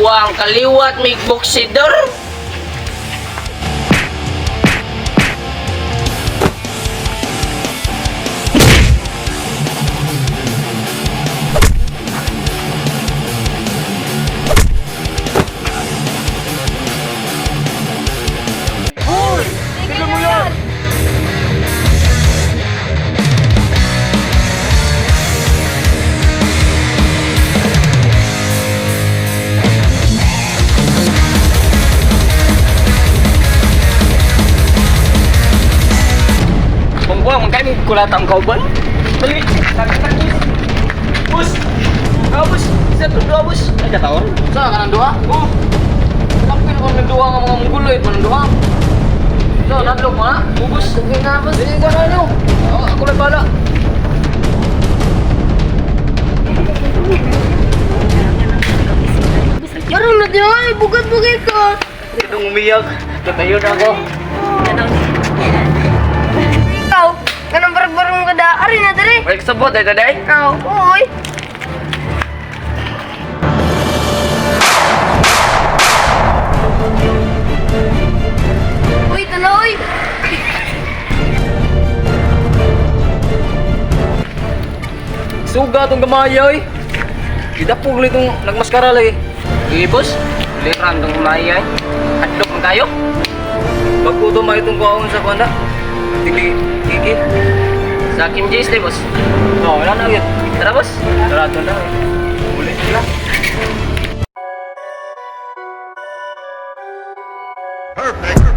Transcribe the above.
Buang kaliwat may boksidor. Tignan mo yan! Buang, magkain mo kulata ang kauban. Dali, takis. Bus! Ah, bus! Isa to, dua, bus! Ay, kataon? Saan ka ng duha? Oh! Kapil ko ng duha nga mga mungguloy, ito ng duha. So, nadlok mo na? Ubus! Sige na, boss. Sige ka na nyo! Ako, ako lang bala. Marang na di ay, bugad-bugay ka. Itong umiyak. Tatayo na ako. Ikaw, ganang barang-barang ka da. Ari na diri. Balik sa bot, ay taday. Ikaw, uy. Uy, tanaw, uy. Suga itong gamaya, oy. Idapog lang itong nagmaskara lagi. Sige, boss. Liran itong gamaya, ay. Hadlok man kayo. Bago ito may itong kuhaon sa kuwanda. Tigi, tigi. Sa Kim J's, di, boss? Oo, wala na yun. Tara, boss. Tara, ito na. Uli sila. Perfect.